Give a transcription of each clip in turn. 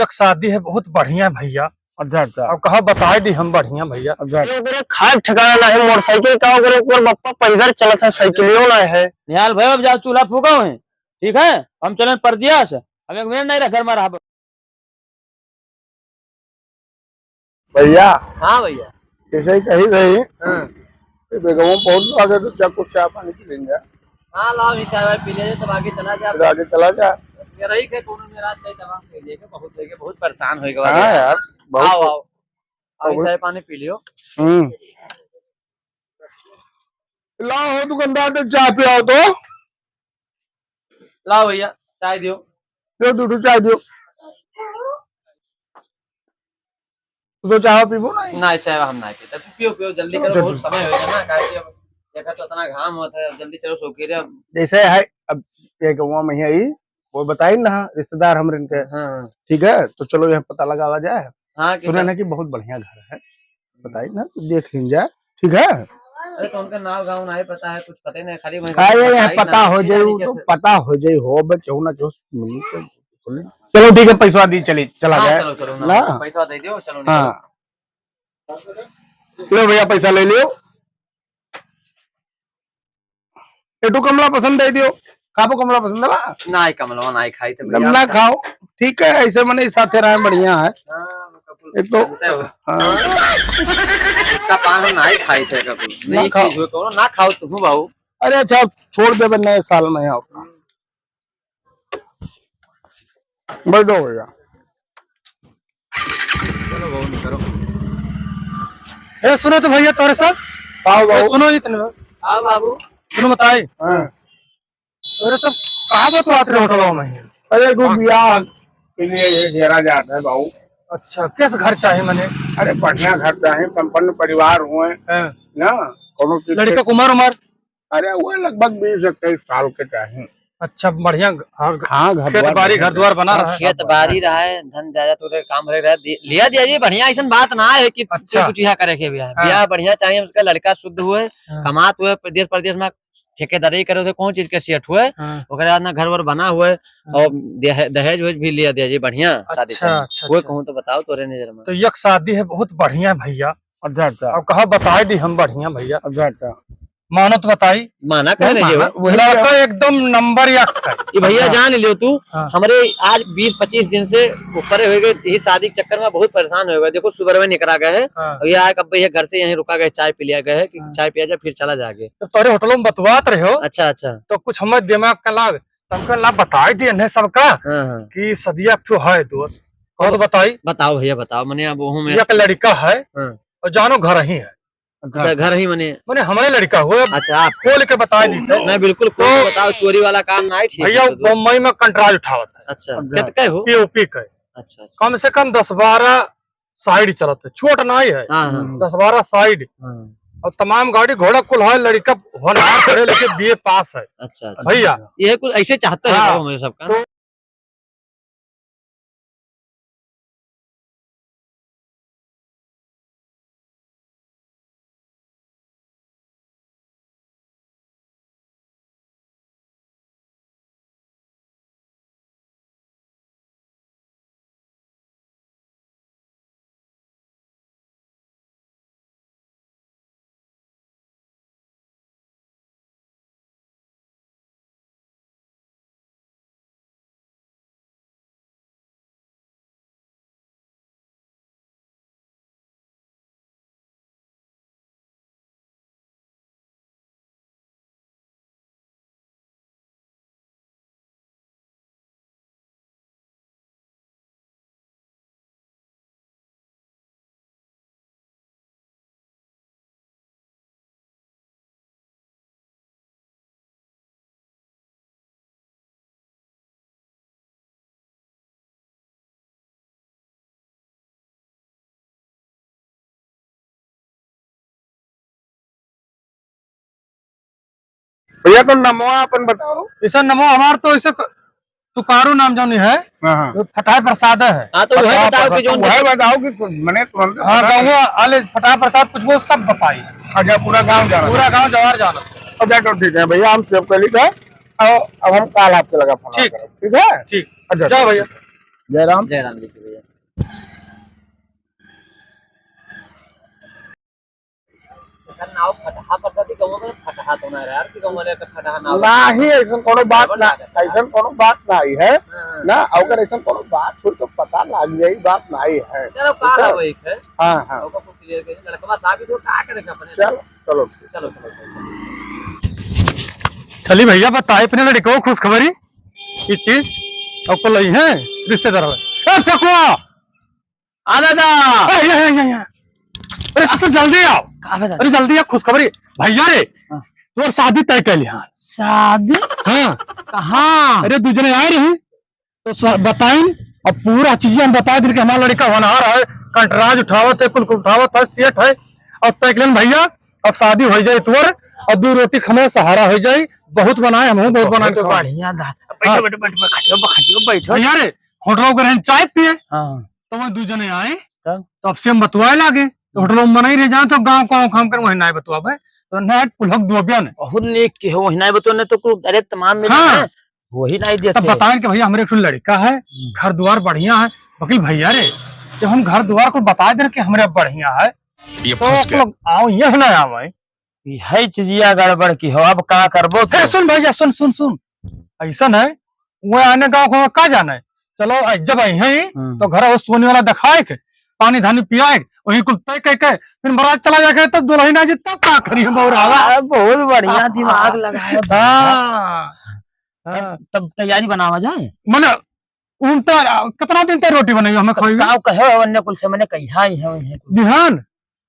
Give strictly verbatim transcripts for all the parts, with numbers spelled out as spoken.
एक शादी है बहुत बढ़िया भैया। अच्छा, अच्छा। अब कहा बताए दी हम बढ़िया भैया। अच्छा। ये ओकरे खाए ठिकाना ना है, मोटरसाइकिल का ओकरे ऊपर बप्पा पैदल चलत है, साइकिलियो ना है। निहाल भाई, अब जाओ चूल्हा फूका है, ठीक है, हम चलन परदिया से, हम एक मिनट नहीं रह घर में रहा। भैया। हाँ भैया। जैसे ही कही गई, हाँ। ये बेगवा पहुंच आगे तो क्या कुछ चाय पानी पी लेंगे। हाँ, लाओ, ये चाय वाय पी ले, तब आगे चला जा। फिर आगे चला जा। ये रही के कोनो मेरा चाय तमाम पी लेके, बहुत लेके, बहुत परेशान होइगा हाँ भैया। यार, बहुत आओ, आओ। आओ, बहुत चाय पानी पी लियो। हम्म। लाओ हो दुकानदार, तो चाय पियाओ तो। लाओ भैया, चाय दियो। दो, दो ठो चाय दियो। तू तो चाय पीबो ना? ना, चाय हम ना पीते। पियो, पियो, जल्दी चलो, करो, चलो, बहुत चलो। समय होइगा ना, काहे कि अब देखा तो इतना घाम होता है, अब जल्दी चलो, सो के रे अब। जैसे है, अब ये गौवा में ही आई, वो बताई ना, रिश्तेदार हमरे इनके। हाँ, हाँ। ठीक है, तो चलो यहाँ पता लगावा जाए। हाँ, कि सुने चल- ना कि बहुत बढ़िया घर है, बताई ना, तो देख लीन जाए, ठीक है? अरे, तो उनका नाव गाँव नहीं पता है, कुछ पता ही नहीं, खाली वहीं अरे, यहाँ बताई पता ना, हो ठीक है, जाई, ठीक है, तो सर। पता हो जाई, हो बे, केहू ना केहू से मिली के बोली। चलो, ठीक है, पैसा दी, चली, चला हाँ, जाए। चलो, चलो, ना, ना? पैसा दे दियो, चलो, निकलो। हाँ। लो भैया, पैसा ले लियो। एटू कमला पसंद दे दियो। खाबो कमला पसंद है बा? नाई कमलवा नाई खाई थे एकदम भैया। ना खाओ, ठीक है, ऐसे मने साथे रहे बढ़िया है। हाँ, कपूर एक तो जानते हो। हाँ। इसका पान हम नाई खाई थे कपूर। ना नहीं खाओ। चीज हो कौनो, ना खाओ तुम बाबू। अरे अच्छा, छोड़ देबे नए साल में आओ। बैठो भैया। चलो बाबू, निकलो। ए, सुनो तो भैया, तोरे सब। आओ ए, बाबू। सुनो इतने। आओ बाबू। सुनो बताई। हाँ। तोरे सब कहाँ बतवात रहे होटलवा में? अरे, एगो बियाह के लिए ये घेरा जात है बाबू। अच्छा, किस घर चाहे मने? अरे, बढ़िया घर चाहे, संपन्न परिवार हुए। हाँ। ना, कोनो चीज लड़का के के उमर, उमर? अरे, वो लगभग बीस इक्कीस साल के चाही। अच्छा, बढ़िया घर, हाँ, घर खेत द्वार बारी, बढ़िया घर द्वार बना हाँ, रहा है। खेत बारी रहा है, धन जायदाद वगैरह काम रहे, रहे, दि-, लिया दिया जी, बढ़िया, ऐसन बात ना है कि अच्छा। कुछ यहाँ करे के भी है। हाँ। बियाह बढ़िया चाहिए, उसका लड़का शुद्ध हुए, हाँ। कमात हुए, देश परदेश में ठेकेदारी करे, उसे कौन चीज के सेठ हुए, हाँ। ओकरे बाद ना घर वर बना हुए, हाँ। और दहे-, दहेज वहेज भी लिया दिया जी, बढ़िया शादी अच्छा, करना। अच्छा, कोई अच्छा। कहूँ तो बताओ तोरे नजर में। तो एक शादी है बहुत बढ़िया भैया। अच्छा, अच्छा। अब कहा बताए दी हम बढ़िया भैया। अच्छा, अच्छा। मानो तो बताई। माना नहीं, कहने माना, जेबा। वही लड़का तो एकदम नंबर एक का। ये भैया हाँ। जान लियो तू, हाँ। हमरे आज बीस पच्चीस दिन से ऊपर हो गए, ये शादी के चक्कर में बहुत परेशान हो गए। देखो सुबह में निकला गए हैं, हाँ। और ये आके अब ये घर से यहीं रुका गए, चाय पी लिया गए है कि हाँ। चाय पिया जाए फिर चला जाएगा। तो तोरे होटलों में बतवात रहे हो, अच्छा, अच्छा। तो कुछ हमें दिमाग का लाग, तुमको ला बताई दिए इन्हें सबका हाँ, हाँ। कि सदिया एक ठो है दोस्त। और तो बताई। बताओ भैया, बताओ, मने अब वो में एक लड़का है हाँ। और जानो घर ही है। अच्छा, घर ही मने। मने हमरे लड़का हो, अब अच्छा, आप खोल के बताई दी थे। नहीं, बिल्कुल खोल के तो बताओ, चोरी वाला काम ना है, ठीक भैया, है, तो दोस्त। बम्बई में कंट्राल उठावत है। अच्छा, अच्छा। कित के हो? पीओपी के। अच्छा, अच्छा। कम से कम दस बारह साइड चलत है, छोट ना ही है। हाँ, हाँ। दस बारह साइड। हाँ। और तमाम गाड़ी घोड़ा कुल है, लड़का होनहार पढ़े लिखे बीए पास है। अच्छा, अच्छा। भैया। ये कुछ ऐसे चाहते हैं हाँ। बाबू मेरे सबका। तो भैया, तो नमवा अपन बताओ। ऐसा नमो हमार तो ऐसे क-, तुकारू नाम जौन है, हाँ, हाँ। वो फटाय प्रसाद है। हाँ, तो वही बताओ, बताओ कि बताओ, जौन वही बताओ कि कुछ मने तुरंत हाँ, पता गाँव नहीं। वाले फटाय प्रसाद कुछ वो सब बताई। अच्छा, पूरा गाँव जाना। पूरा गाँव जवार जाना। अच्छा, तो ठीक है भैया, हम सब कर ली था। अब, अब हम काल आपके लगा फोन ठीक। करब, ठीक है? ठीक। अच्छा, जाओ भैया। जय राम। जय राम जी की भैया। एकर नाव फटहा परसा थी, गाँव में फटहा तो ना रहा यार, कि गाँव वाले का फटहा नाव नाही, ऐसन कोनो बात गड़बड़ ना, लागत है। ऐसन कोनो बात नाही है हाँ। ना, अगर ऐसन कोनो बात होई तो पता लाग जाई, बात नाही है। चलो, का ठीक है? है वही है। हाँ, हाँ। ओकर कुछ clear करिए, लड़कवा साबित हो, का करे के अपने? चलो, चलो, ठीक। चलो, चलो, चलो। चली भैया, बताए अपने लड़के को खुशखबरी, ये चीज, और को लई है रिश्तेदार। ए, फेकुआ! आ दादा। ए, या, या, या, या। अरे, ससुर, जल्दी आओ। का बे दादा? अरे, जल्दी आ, खुशखबरी। भैया रे, हाँ। तोर शादी तय कर लिया। शादी? हाँ। कहाँ? अरे, दू जने आए रही, तो स-, बताइन, अब पूरा चीजें हम बता दिन कि हमारा लड़का होनहार है, कंटराज उठावत है, कुल, कुल उठावत है, सेठ है। अब तय कर लेन भैया, अब शादी हो जाए तोर, और दू रोटी खमे सहारा हो जाए। बहुत बनाए, हम बहुत बनाए तो खाओ। बढ़िया दा-, बैठो, हाँ। बैठो, बैठो, बैठो, बैठो, बैठो। भैया रे, होटल पर हम चाय पिए। हाँ। तो वह दू जने आए, तब? तो अब से हम बतवाए लागे, तो होटल में मनाई रह जाए, तो गाँव, गाँव काम कर वही नाई बतवाबे, तो नाई पुलक दुआ बयान। बहुत नीक के हो, वही नाई बतवाने तो कुल, अरे, तमाम मिला हाँ। है, वही नाई देते। तब बताएं कि भैया, हमरे एक ठो लड़का है, हम्म। घर द्वार बढ़िया है, वकील भैया रे, जब हम घर द्वार को बता दें कि हमरे बढ़िया है, ये तो फंस गया। लोग आओ, यह ना आवे। यही चीजिया गड़बड़ की हो, अब का करबो ए, तो? सुन भैया, सुन, सुन, सुन। ऐसन है, वो आने गाँव को का जाने? चलो, आ, जब आई हैं, हम्म। तो घर वो सोने वाला दिखाए के, पानी धानी पियाए के, वहीं कुल तय कह के, फिर बारात चला जाके, तब दुल्हन आ जी, तब का करी हम और आवा? आ, बहुत बढ़िया दिमाग हाँ। लगाए हो। हाँ। हाँ। तब तैयारी बनावा जाए। मने, उन तो, आ, कितना दिन तक रोटी बनाई, हमें तब खाई? का कहे हो, अन्य कुल से मने कहिया आई है, वही कुल। बिहान?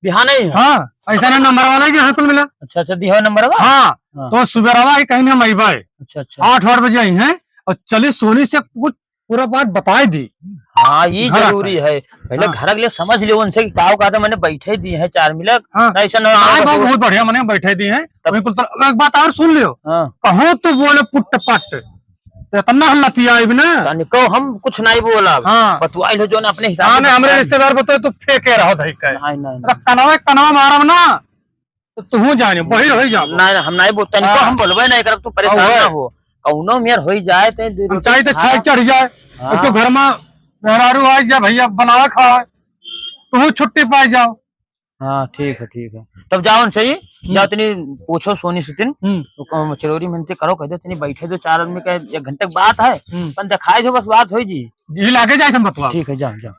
बिहान ही है? हाँ, ऐसा ना नंबर वाला ही है कुल मिला। अच्छा, अच्छा, दिहो नंबर वाला? हाँ, हाँ। तो सुबेरवा ही कहीं हम अइबे। अच्छा, अच्छा। आठ, आठ बजे आई हैं और चली सोनी से कुछ पूरा बात बताए दी। हाँ, ये घर जरूरी आता है। है। पहले हाँ। घर के लिए समझ लियो उनसे कि का कहते, मैंने बैठे दिए हैं चार मिनट। हाँ। ना ऐसा ना हाँ, आए बहुत, बस बहुत बढ़िया, मैंने बैठे दिए हैं। तब वहीं कुल तर-, एक बात और सुन लियो। हाँ। कहूँ तो बोले पुट पट। तो इतना हम लतियाइब ना। तनिको हम कुछ नहीं बोलब। हाँ। बतुआइल हो जौन अपने हिसाब हाँ, से नहीं, हमरे बतुआइल। रिश्तेदार बतुए तो फेंके रहो धई के। नहीं, नहीं, अरे नहीं। कनवा, कनवा मारब ना, तो तू जाने, बहिर होई जाबो। नहीं, नहीं, हम नहीं बोल-, तनिको हाँ। हम बोलबे नहीं करब, तू परेशान हाँ, ना हो। कौनो मेर होई जाए, तो दू हम रोटी चाहे तो खा। छाई चढ़ जाए, हाँ। तो घर में मेहरारू आ जाए, भैया बनावा खावा, तू छुट्टी पाई जाओ। हाँ, ठीक है, ठीक है। तब जाओ उनसे ही, हम्म। जाओ तनी पूछो सोनी से तिन, हम्म। तो कहो, चरोरी मिनती करो, कह दो, तनी बैठे दो, चार आदमी का एक घंटे की बात है, हम्म। अपन दिखाई दो, बस बात होई जी। ये लागे जाए हम बतवा। ठीक है, जाओ, जाओ।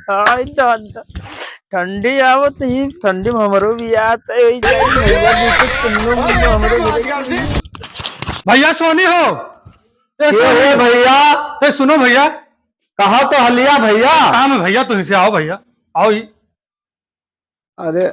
हाय दादा, ठंडी आवत ही, ठंडी में हमरो भी आत है, वही जाए, भैया जी, कुछ सुनो, मुन्नो हमरो भी। भैया सोनी हो? ए, के सोनी हो हो? भैया? ए, सुनो भैया। कहा तो हलिया भैया? काम है भैया, तुमसे आओ भैया, आओ ही। अरे,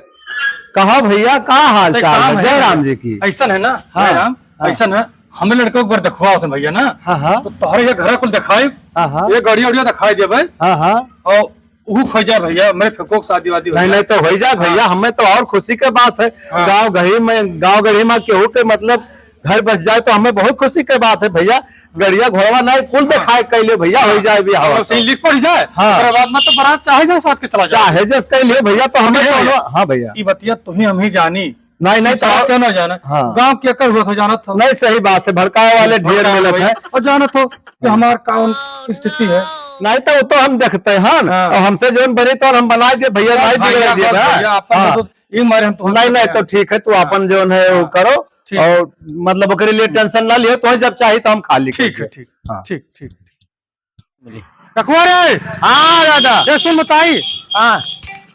कहा भैया, का हाल अरे, चाल काम है? है जय भैया। राम जी की। ऐसन है ना, हाँ, जय राम, हाँ। ऐसन है, हमें लड़कों को एक बार दिखवाओ थे भैया ना। हाँ, हाँ। तो तोहरे ये घर कुल दिखाई, हाँ, हाँ। ये गाड़िया उड़िया दिखाई दे भाई। हाँ, हाँ। और ऊ खोई जाए भैया, मेरे फेको की शादी वादी हो नहीं, जाए। नहीं तो हो जाए भैया, हाँ। हमें तो और खुशी के बात है। हाँ। गाँव गढ़ी में, गाँव गढ़ी में केहू के मतलब घर बस जाए तो हमें बहुत खुशी के बात है भैया। गड़िया घोड़वा नहीं कुल हाँ। दिखाए कैले भैया, हो जाए भी और हवा सही तो। लिख पड़ जाए, हाँ। ओकरे बाद में तो बारात चाहे जाए साथ के चला जाए। चाहे जस कैले भैया तो हमें हमें तो भैया। हाँ भैया। ई बतिया तुही हम ही जानी। नहीं, नहीं, ई तो साथ क्यों ना जाना? हाँ। गाँव के कर हुआ था जानत हो। नहीं, सही बात है, भड़काए वाले ढेर भड़काए मिलत भाई। है। और जानत हो कि हाँ। हमार कौन स्थिति है। नहीं तो वो तो हम देखते हैं ना। हाँ। और हमसे जौन बनी तो हम बनाए दे भैया, नहीं भैया, बिगड़े दे बस ना। भैया, अपन हाँ। तो ई मारे हम तो नहीं, नहीं, तो ठीक है, तू हाँ। अपन जौन है वो हाँ। करो। ठीक। और मतलब ओकरे लिए टेंशन ना लियो, तो जब चाही तो हम खाली कर ठीक है, दियो। ठीक, हाँ। ठीक, ठीक, ठीक। रखुआ रे। हाँ दादा। ये सुन बताई। हाँ।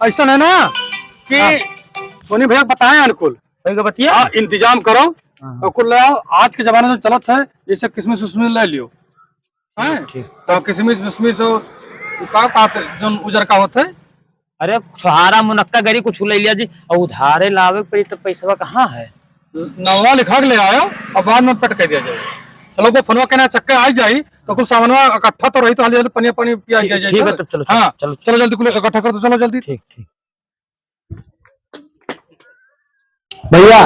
ऐसा है ना कि हाँ। सोनी भैया बताए अनुकूल। भैया बतिया। हाँ, इंतजाम करो। हाँ। और कुल ले आओ, आज के जमाने में चलत है, जैसे किसमिस उसमिस ले लियो। हैं? ठीक। तो किसमिस उसमिस हो, का, का, जौन उजर का होत है? अरे, छोहारा मुनक्का गरी कुछ ले लिया जी, और उधारे लावे के पड़ी, तो पैसवा कहाँ है? नवा लिखा के ले आयो, और बाद में पेट कर दिया जाए। चलो, वो फोनवा के ना चक्के आ जाई, तो कुछ सामानवा इकट्ठा तो रही, तो हाली हाली पनिया पानी पिया ठीक, दिया जाए, ठीक है, चलो। तब चलो, हाँ, चलो, चलो। चलो जल्दी, कुल इकट्ठा कर दो, चलो जल्दी। ठीक, ठीक। भैया,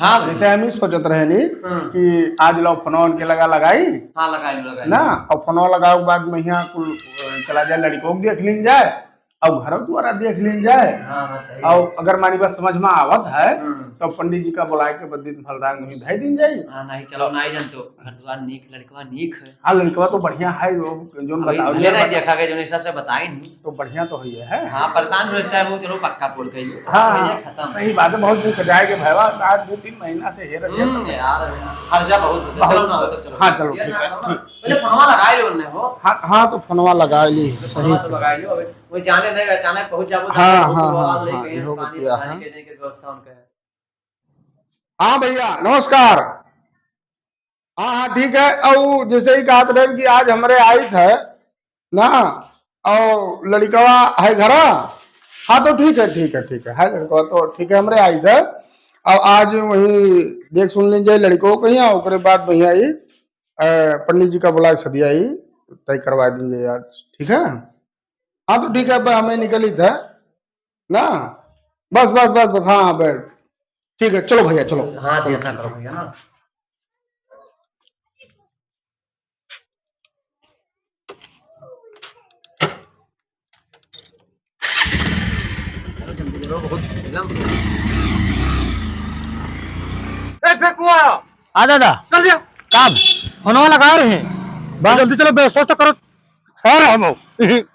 हाँ भैया। जैसे हम ही सोचत रहे नी हाँ। कि आज लो फोनवा उनके लगा लगाई। हाँ, लगाई, लगाई। ना, और फोनवा लगावे के बाद में यहाँ कुल, अ, चला जाए, लड़कों को देख लीन जाए, और घर द्वारा देख लीन जाए। हाँ, हाँ, सही और है। अगर मानी बात समझ में आवत है, हम्म। तब पंडित जी का बुलाए के बस दिन भर राग में धई दिन जाई। हाँ, नहीं, चलो, नहीं जान तो घर द्वार नीक, लड़कवा नीक है। हाँ, लड़कवा तो बढ़िया है, वो जोन अभी बताओ, मिले जोन नहीं बता- देखा गया, जोन हिसाब से बताई नहीं। तो बढ़िया तो है, है। हाँ, परेशान रहे, चाहे वो चलो पक्का पोल कही। हाँ, भैया, खत्म। सही बात है, बहुत दिन से जाए के भैया, आज दो तीन महीना से हेर, हेर हम्म, कर यार, खर्चा बहुत होता है। बहुत चलो ना हो तो चलो। हाँ, चलो, ये ठीक ना है, हो। ठीक। पहले फोनवा लगाए लो उनने हो। हाँ, हाँ, तो फोनवा लगाए ली, तो सही। फोनवा तो लगाए लो, अबे वो जाने नहीं, अचानक पहुंच जाबो, हाँ, जाने हाँ, बहुत हाँ, आवाज हाँ, लेके इहो पानी बतिया पानी है। के लेके व्यवस्था उनका है। हाँ भैया, नमस्कार। हाँ, हाँ, ठीक है। और जैसे ही कहत रहे कि आज हमरे आई थे ना, और लड़कवा है घरा, हाँ, तो ठीक है, ठीक है, ठीक है, है लड़कवा तो ठीक है, हमरे आई थे। और आज वही देख सुन लीजिए लड़कों को यहाँ, ओकरे बाद भैया ये, अ, पंडित जी का बुला के सदिया ही तय करवा दीजिए यार, ठीक है? हाँ, तो ठीक है, अब हमें निकली थे ना, बस, बस, बस, बस, हाँ, बस, ठीक है, चलो भैया, चलो। हाँ, तो इतना करो भैया ना। चलो, जल्दी करो, बहुत विलंब हो रहा है। ए, फेकुआ! हाँ, दादा। जल्दी आ। काम? फोनवा लगा रहे हैं। बस। जल्दी चलो, व्यवस्था तो करो। और हम,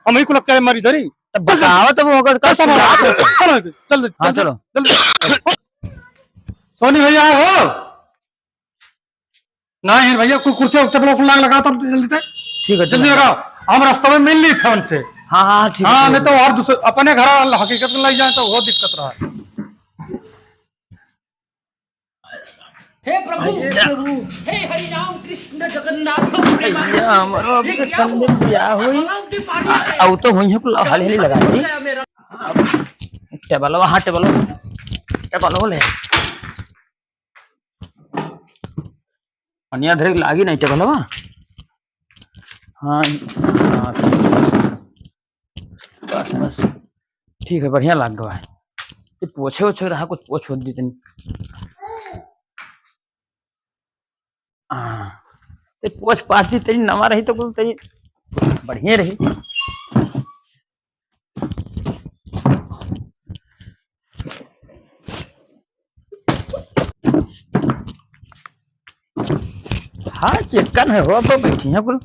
हम ही को लगता है हमारी इधर ही। तब बताओ, तब वो अगर चल, चल, चल, चल, हाँ, चल, चलो। जल्दी। सोनी भैया हो? नहीं भैया, कुल कुर्सी चपल कुल लाग लगा, तब जल्दी से। ठीक है, जल्दी ठीक है। लगाओ, हम रास्ता में मिल ली थे उनसे। हाँ, हाँ, ठीक है, हाँ, ठीक नहीं है। तो और दूसरे अपने घर वाला हकीकत में लग जाए तो वो दिक्कत रहा। हे प्रभु, हे प्रभु, हे हरि राम कृष्ण जगन्नाथ प्रेमानंद। भैया, हमारो अभी ये तो क्या ठंड हुआ? में क्या हुई? भगवान के पानी आ, है। अब तो हुई है, कुल हल हल लगा दी। मेरा टेबल वहाँ, टेबल, टेबल हो ले। पनिया धरे के लागी नहीं टेबलवा। हाँ, हाँ, बस, बस। ठीक है, बढ़िया लाग गवा है। ये पोछे ओछे रहा, कुछ पोछ हो दी तनी। हाँ, ये पोछ पाछ दी तनी, नवा रही तो कुछ तनी बढ़िया रही। हाँ, चिक्कन है हो, अब बैठी हैं कुल,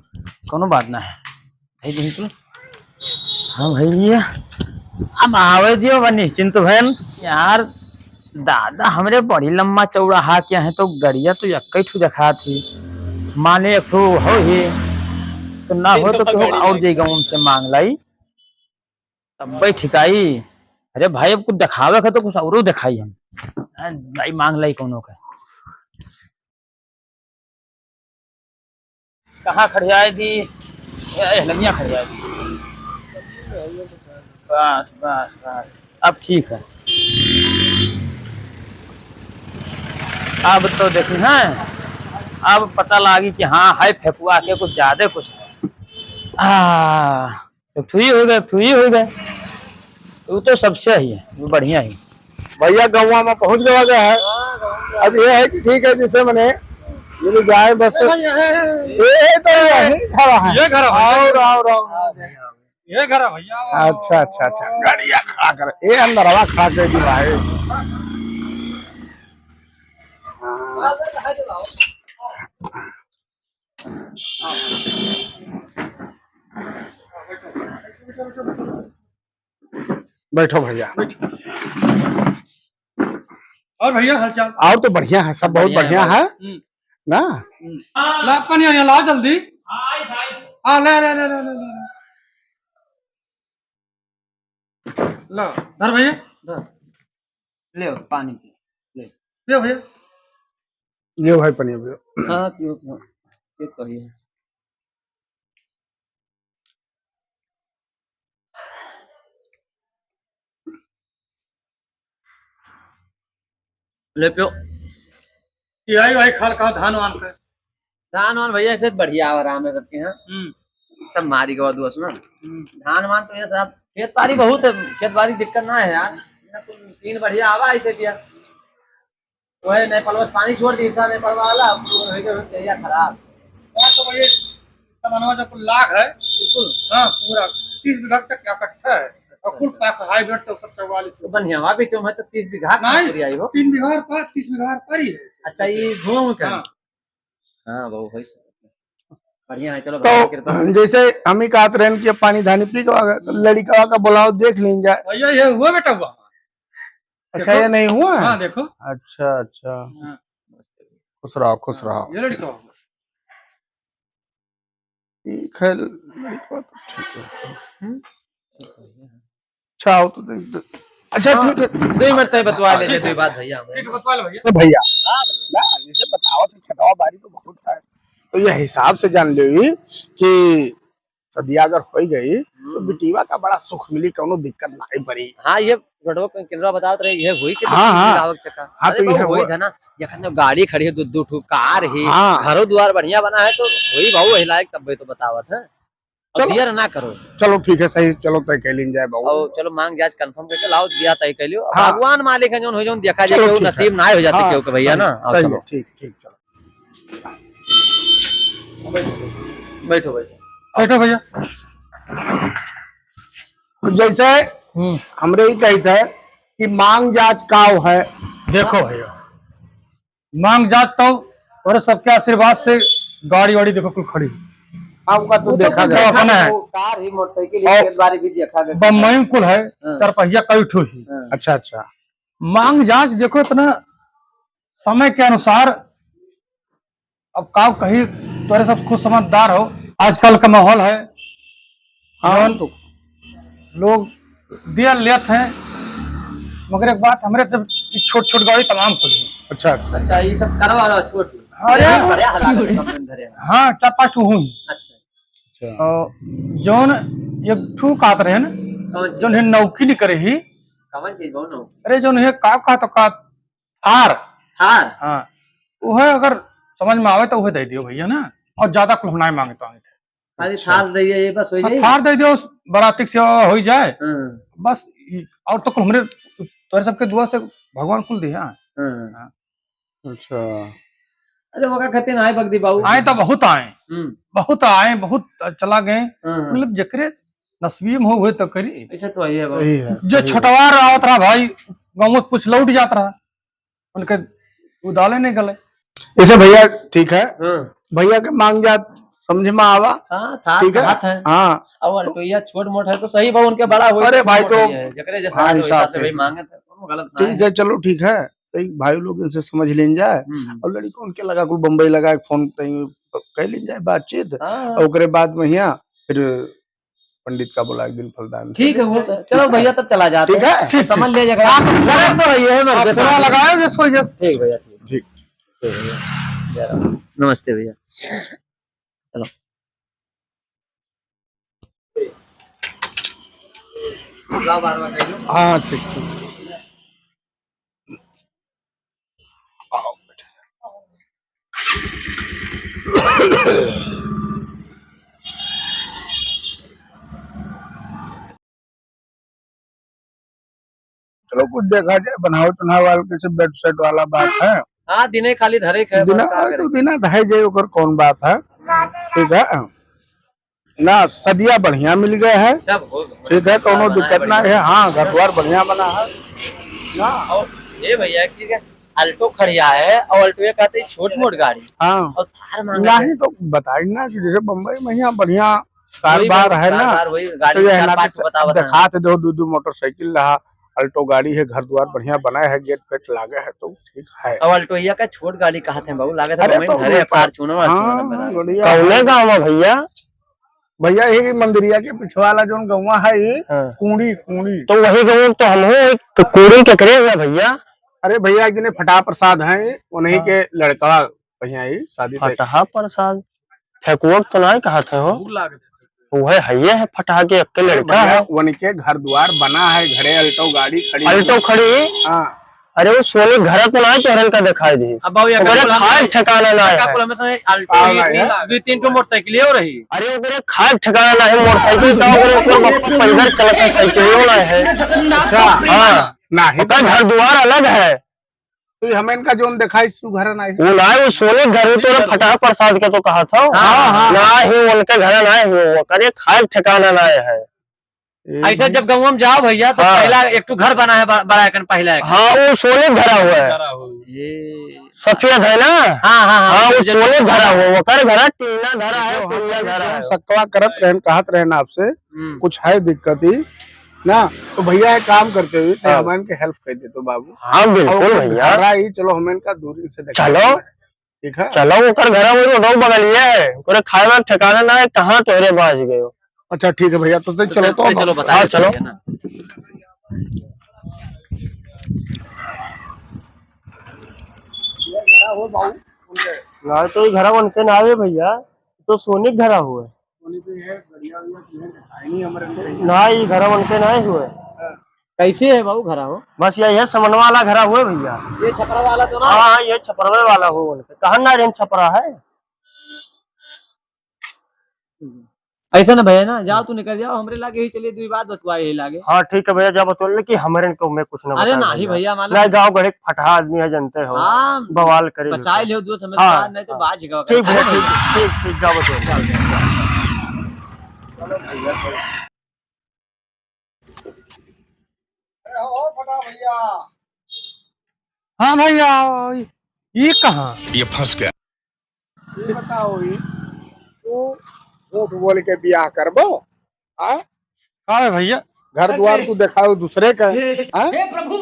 कोनो बात ना है। भाई, यहीं कुल। हाँ भैया, अब आवे दियो बा निश्चिंत भैन। यार, दादा हमरे बड़ी लम्बा चौड़ा हा क्या है, तो गड़िया तो यक्कै ठो देखात ही, माने एक ठो हो ही, तो ना हो तो केहू और जाई गाँव से मांग लाई। तब्बे ठिकाई। अरे भाई, अब कुछ देखावे के तो कुछ औरो देखाई हम। आ, भाई मांग लाई कोनो का। कहाँ खड़ियाए दी? ए, ए, लंगिया खड़ियाए दी। बस, बस, बस। अब ठीक है। अब तो देखी हैं, अब पता लागी कि हाँ, है फेकुआ के कुछ ज्यादा कुछ है। आ, एक ठुई हो गए, एक ठुई हो गए। वो तो सबसे ही है, वो बढ़िया ही। भैया गौवा में पहुँच गवा गया है। अब ये है कि ठीक है, जैसे मने मिल जाए बस। ये तो यही घर है। ये घर है भैया। और, और, और। ये घर है भैया। अच्छा, अच्छा, अच्छा। गाड़िया खड़ा कर। ए, अंदरवा खड़ा कर दी भाई। बैठो भैया। और भैया हालचाल? और तो बढ़िया है, सब बहुत बढ़िया है। हम्म। ना? हम्म। ला पानी, पानी ला जल्दी। हाँ, ले, ले, ले। ला, धर भैया, धर। ले पानी पी, ले। पियो भैया। लियो भाई, पनिया पियो। हाँ, पियो, पियो। ये तो है। ले पियो। ये आई भाई खाल का धान वान का। धान वान भैया ऐसे बढ़िया आराम है सबके यहाँ। हम्म। सब मारी गवा दुआ सुना। हम्म। धान वान तो ये सब खेत बाड़ी बहुत है, खेत बाड़ी दिक्कत ना है यार। तीन बढ़िया आवा ऐसे दिया। वही नेपाल में पानी छोड़ दी था, नेपाल वाला, अब तो हो गया, हो गया खराब। बात तो वही, सामानवा जब कुल लाग है, बिल्कुल। हाँ, पूरा तीस बीघा तक इकट्ठा है। और कुल पैक हाइब्रिड चौसठ चौवालीस। तो बढ़िया, अभी तो मैं तो तीस बीघा का नहीं, पूरी आई हो। तीन बीघा पर, तीस बीघा पर ही है। अच्छा, ये घूम कर। हाँ। हाँ, वो वही सब। बढ़िया है, चलो, तो भगवान की कृपा। जैसे हम ही कहत रहन कि अब पानी धानी पी के आ गए, तो लड़िकवा का बुलाओ, देख लीन जाए। भैया, ये हुआ बेटा हुआ। अच्छा, देखो। ये नहीं हुआ है? हाँ, देखो। अच्छा, अच्छा। हाँ। खुश रहो, खुश हाँ, रहो। ये लड़िकवा हुआ। ठीक है, लड़िकवा तो ठीक है। हम्म। अच्छा, आओ तो देख, देख। अच्छा, हाँ, ठीक है। दो ही मिनट तक बतवा ले, दो ही बात भैया हमें। ठीक है, बतवा ले भैया। तो भैया, हाँ भैया। ना, जैसे बताओ तो खेतवा बारी तो बहुत है, तो ये हिसाब से जान लो कि सदिया अगर हो गई, तो हम्म। बिटिया का बड़ा सुख मिली, कौनो दिक्कत नहीं पड़ी। हाँ, ये गढ़वा के किनरा बतावत रहे, ये हुई कि हाँ, हाँ। मिलावक चक्का। हाँ, अरे तो बाबू, ये वही हुआ। था ना, ये कहते गाड़ी खड़ी है, दो, दो ठो कार ही, हाँ। घरों द्वार बढ़िया बना है, तो वही भाऊ वही लायक तब तो बतावत है। और चलो। देर ना करो। चलो ठीक है, सही, चलो तय कर लीन जाए बाबू। और चलो मांग जांच confirm करके लाओ, दिया तय कर लियो। हाँ। भगवान मालिक है, जौन हो जौन देखा जाए, चलो केहू ठीक है। नसीब ना हो जाते हाँ, केहू के भैया सही ना। है, आओ सही चलो। है, ठीक, ठीक, चलो। बैठो, बैठो। बैठो भैया। तो जैसे हम्म। हमरे ही कही थे कि मांग जांच काव है। देखो भैया, मांग जात तो और सबके आशीर्वाद से गाड़ी वाड़ी देखो कुल खड़ी। आपका तो वो तो देखा कुछ गया। देखा अपना है। वो कार ही मोटरसाइकिल ही और एक बार भी देखा गया। बम्बई में कुल है, हाँ। चार पहिया कई ठो ही। हाँ। अच्छा, अच्छा। मांग जांच देखो इतना समय के अनुसार अब का कही, तोरे सब खुद समझदार हो। आजकल का माहौल है, हाँ, जौन तो लोग दिया लेत हैं, मगर एक बात, हमरे जब ई छोट छोट गाड़ी तमाम खुली। अच्छा, अच्छा। अच्छा, ये सब करवा रहा छोट। अरे, बड़े हालात में कम धरे हैं। हाँ, चार पाँच ठो हुई। अच्छा। अच्छा। और जौन एक ठू कात रहे ना, कौन चीज? जौन है नौकी नहीं करे ही। कौन चीज, कौन नौकी? अरे, जौन है का, का तो का थार। थार? हाँ। वह अगर समझ में आवे तो वह दे दियो भैया ना, और ज्यादा कुल हम ना मांगता हूँ। खाली अच्छा। थार दे, ये बस हो हाँ, जाई? थार दे दियो, बरातिक सेवा हो जाए। हाँ। बस, ई, और तो कुल हमरे, तोरे सबके दुआ से भगवान कुल दिया। हाँ। हाँ। अच्छा। अरे, ओका खातिर आए बगदी बाबू। आए तो बहुत आए। हम्म। बहुत आए, बहुत चला गए। हाँ। मतलब, जेकरे नसीब में हो, उहे तो करी। ऐसा तो है बाबू। सही है, जो सही है। छोटवार आवत रहा भाई, गाँव में कुछ लौट जात रहा। उनके उदाले नहीं गले। ऐसे भैया ठीक है, हाँ। भैया के मांग जात समझ में आवा। हाँ, थार ठीक है? कहत है। हाँ। अब अल्टोइया छोट मोट है तो सही बा, उनके बड़ा होई अरे तो भाई, छोट तो मोट है, जेकरे जैसा हाँ, है, हिसाब वैसा से से। भाई मांगे तो कोनो गलत ना ठीक है। है, चलो ठीक है, तो भाई लोग इनसे समझ लेन जाए हम्म। और लड़िकन के लगा कुल बम्बई लगा के फोन कहीं कर लेन जाए बातचीत हाँ। और ओकरे बाद में हियाँ फिर पंडित का बोला एक दिन फलदान ठीक है, वो तो, चलो भैया, तब चला जाते ठीक हैं। है? ठीक, समझ ठीक। ले जगह। आप लगा तो रही है, मेरे आप साथ। लगाओ जिसको ये। ठीक भैया, ठीक। ठीक। ठीक भैया। जय राम। नमस्ते भैया। चलो। ला बार बार कह दो। हाँ, ठीक, ठीक। चलो, कुछ देखा जाए, बनावट उनावट वाला, कैसे बेड सेट वाला बात है। हाँ, दिने खाली धरे के है, दिना, बस का करे। तो दिना धाई जाए, ओकर कौन बात है, ठीक है ना? सदिया बढ़िया मिल गए है, सब हो, ठीक है, कौनो दिक्कत ना है। हाँ, घर द्वार बढ़िया बना है ना। और ये भैया, ठीक है, Alto खड़िया है और Alto ये कहते हैं छोट मोट गाड़ी हाँ। और थार मांगते हैं। नहीं तो बताई ना कि जैसे बम्बई में यहाँ बढ़िया कारोबार है ना, कार, कार वही गाड़ी तो ये चार ना पाँच कि बतावत है। दिखात दो, दो, दो मोटरसाइकिल रहा, Alto गाड़ी है, घर द्वार बढ़िया बना है, गेट पेट लागे है, तो ठीक है। अब Alto या का छोट गाड़ी कहत है बाबू, लागत है अरे बम्बई तो में धरे है, Fortuner, हाँ, Fortuner में हाँ, लागे। बढ़िया। कौने गाँव है भैया? भैया, यही मंदिरिया के पिछवाला जोन गौवा है, ये हाँ। कूड़ी, कूड़ी। तो वही गौवा तो हम हो, तो कूड़ी के करे हुआ भैया? अरे भैया, एक दिन फटाह प्रसाद है, उन्हीं हाँ। के लड़का भैया, ये शादी पे फटाह प्रसाद? ठेकुआ तो ना कहत है हो? भूख लागत है। वो है, है ये है, फटाह के अक्के अरे लड़का भैया, है। उनके घर द्वार बना है, घरे Alto गाड़ी खड़ी Alto है। खड़ी? हाँ। अरे वो सोनी घर तो ना तोहरन का दिखाई दी। अब बाबू, ये ओकरे का खाए ठिकाना ना है। कुल हमें तो Alto हाँ, ही ना तीन, है। दो तीन ठो मोटरसाइकिल हो रही। अरे ओकरे खाए ठिकाना ना है, मोटरसाइकिल का ओकरे ऊपर पंजर चलत है, साइकिल ना है। अच्छा। हाँ। ना है ओकर घर द्वार अलग है। तो हमें इनका जोन दिखाई सु घर ना है। वो ना है, वो सोनी घर ही तोरे फटाह प्रसाद के तो कहा था। हाँ, हाँ। ना ही उनके घर ना है, वो करे खाए ठिकाना ना है। ए ऐसे भाई। जब गौवा में जाओ भैया, तो हाँ। पहला एक ठो घर बना है, बड़ा, बड़ा एकन पहला एक। हाँ, वो सोने धरा हुआ है। धरा हुआ है। ये सफेद है ना? हाँ, हाँ, हाँ, हाँ, वो जो सोने धरा हुआ है, ओकर घर टीना धरा है, देखो, कुल्ला हम धरा है। सक्कवा करत रहन, कहत रहन आपसे, हम्म। कुछ है दिक्कत ही ना, तो भैया एक काम करते हुए, हाँ। हमारे के help कर दे तो बाबू। हाँ, बिल्कुल और भैया। घरा ही, चलो, हमें इनका दूरी से देखा चलो। लेना है। ठीक है? चलो, ओकर घरा वही रोडवा बगलिए है, ओकरे खाए वाला ठिकाना ना है, कहाँ तोहरे बाज गयो। अच्छा, ठीक है भैया, तो, तो तो चलो, चल-, तो तो हम चलो, बताइए हाँ, चलो। भैया ना। ये घरा हो बाबू, उनके। ना, तो ये घरा उनके ना आवे भैया, तो सोनी के घरा हुए। सोनी पे है, बढ़िया, बढ़िया चीजें दिखाई नहीं हमारे को। ना, ये घरा उनके ना हुए। हाँ। कैसे है बाबू घरा हो? बस यही है, समनवा वाला घरा हुए भैया। ये छपरा वाला तो ना? हाँ, हाँ, ये छपरवे वाला हो उनके। कहन ना रहन छपरा है। ऐसा ना भैया ना, जाओ तू निकल जाओ, हमरे लागे ही चलिए, दुई बात बतुआ यही लागे। हाँ, ठीक है भैया, जा बतुआ, लेकिन हमरे को मैं कुछ ना अरे बताया नहीं भैया। भैया, मालूम नहीं, गाँव गढ़े के फटहा आदमी है, जानते हो। हाँ, बवाल करे बचाए लेते। लियो, दो समझदार हाँ, नहीं तो हाँ। बाज गवा ठीक भैया, ठीक, ठीक, ठीक, जा बतुआ। चलो भैया, चलो। अरे ओ फटा भैया। हाँ भैया, ई कहाँ? ये फंस गया। ई बताओ, ई तू झूठ बोल के बियाह करबो? हाँ? का है भैया? घर द्वार तू देखाओ दूसरे का, हाँ?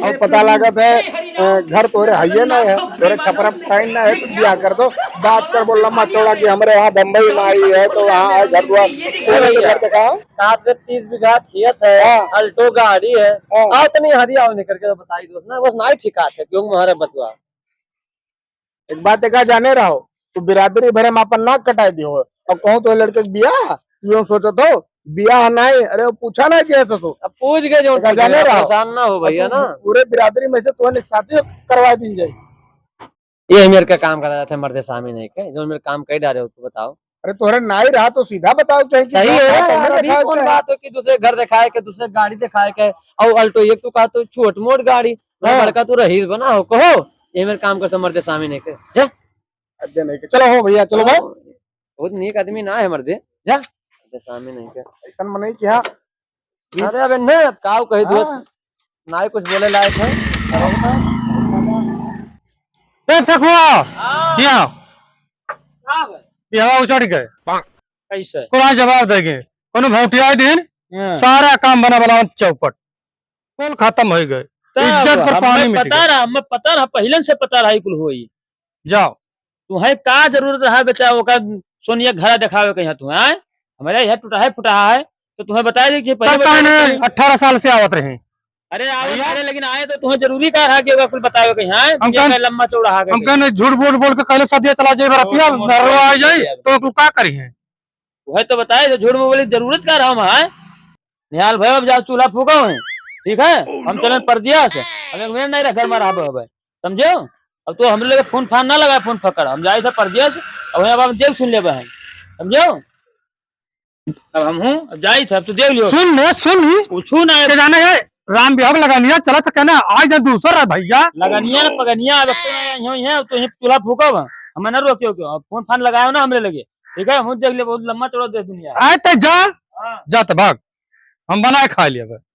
और पता लागत है, अ, घर तोरे हइये ना है, तोरे छपरा फटाइन ना है, तू बियाह कर दो। बात करबो लम्बा चौड़ा कि हमरे वहाँ बम्बई में आई है, तो वहाँ है घर द्वार, तोरे तो घर देखाओ। सात से तीस बीघा खेत है, हाँ। Alto गाड़ी है। हाँ। आओ तनी हरी आओ निकल के तो बताई दोस्त ना, बस नाई ठिकात है, क्यों मारे बतुआ। एक बात एक जाने रहो, तू बिरादरी भरे में अपन नाक कटाई दियो हो। अब कहूँ तो लड़के के बियाह, तू यूं सोचत हो, बियाह नाई, अरे वो पूछा ना कि है ससुर। अब पूछ के जो एक जाने रहो। परेशान ना हो भैया अब तू ना। पूरे बिरादरी में से तो एक साथी करवा दी जाए। ये मेरे का काम करा जाता है मर्दे सामी नहीं के, जो मेरे काम कई डारे हो, तू बताओ। अरे तोहरे नाई रहा तो सीधा बताओ, चाहे कि सही है, बात है, अभी बताओ कौन क्या? बात हो कि दूसरे घर दिखाए के, दूसरे गाड़ी दिखाए के, और Alto एक तू कहा तो छोट मोट गाड़ी, मैं हाँ। बड़का तू रहीस बना हो, कहो, ये मेरे काम करता मर्दे सामी नहीं के, जा। अरे नहीं के, चलो हो भैया, चलो भाई। बहुत नीक आदमी ना है मर्दे, जा। मर्दे सामी नहीं के। ऐसन मनई कि हाँ, अरे अबे न, अब काऊ कही दोस्त, हाँ। नाई कुछ बोले लायक है। ए फेकुआ, हाँ। यहाँ। का बा? यहाँ उचड़ गए। कैसे? कोई जवाब देंगे? कोनो भौंटिया दिन, हाँ। सारा काम बना बनावत चौपट। कुल खत्म हो गए। तब इज्जत पर हमें पानी मिट पता गया। रहा, हमें पता रहा, पहिले से पता रहा, ई कुल होई। जाओ। तुहैं का जरूरत रहा बेटा, ओका सोनिया घरा देखावे के यहाँ तुहैं, आय? हमरे यहाँ टूटा है, फुटा है, तो तुहैं बताए दी कि पहिले तब बताए काहे दी नहीं? कि अठारह साल से आवत रहे। अरे, आवत भैया? रहे, लेकिन आए तो तुहैं जरूरी का रहा कि ओका कुल बतावे के यहाँ, आय? हम दुनिया कहन-, का लम्बा चौड़ा है हम के। कहने झूठ बोल बोल के कहले सदिया चला जाए बरतिया, ओ, नरवा आ जाए, तो तू का करी है? वही तो बताए, तो झूठ में बोली, जरूरत का रहा हम, आय? निहाल भाई, अब जाओ चूल्हा फूको है, ठीक है? हम चलन परदेस, हम एक मिनट नहीं रह घर में रहबे हबे, समझो? अब तो हम लोग फोन फान ना लगाए, फोन पकड़, हम जाए थे परदेस, अब वहीं अब हम देख सुन लेबे हैं, समझो? अब हम हूँ, अब जाए थे, अब तो देख लियो। सुन ले, सुन ही। कुछ ना है। के जाने है, राम बिहाव लगनिया चला तो कहना, आज जा दूसर है भैया। लगनिया ना पगनिया, अब तो ना यहाँ है, अब तो यहीं चूल्हा फूकब, हमें ना रोकियो क्यों, अब फोन फान लगायो ना हमरे लगे, ठीक है? हम देख ले, बहुत लम्बा चौड़ा देश दुनिया है। आए ते जा, हाँ। जा ते भाग। हम बनाए खा लिया बे।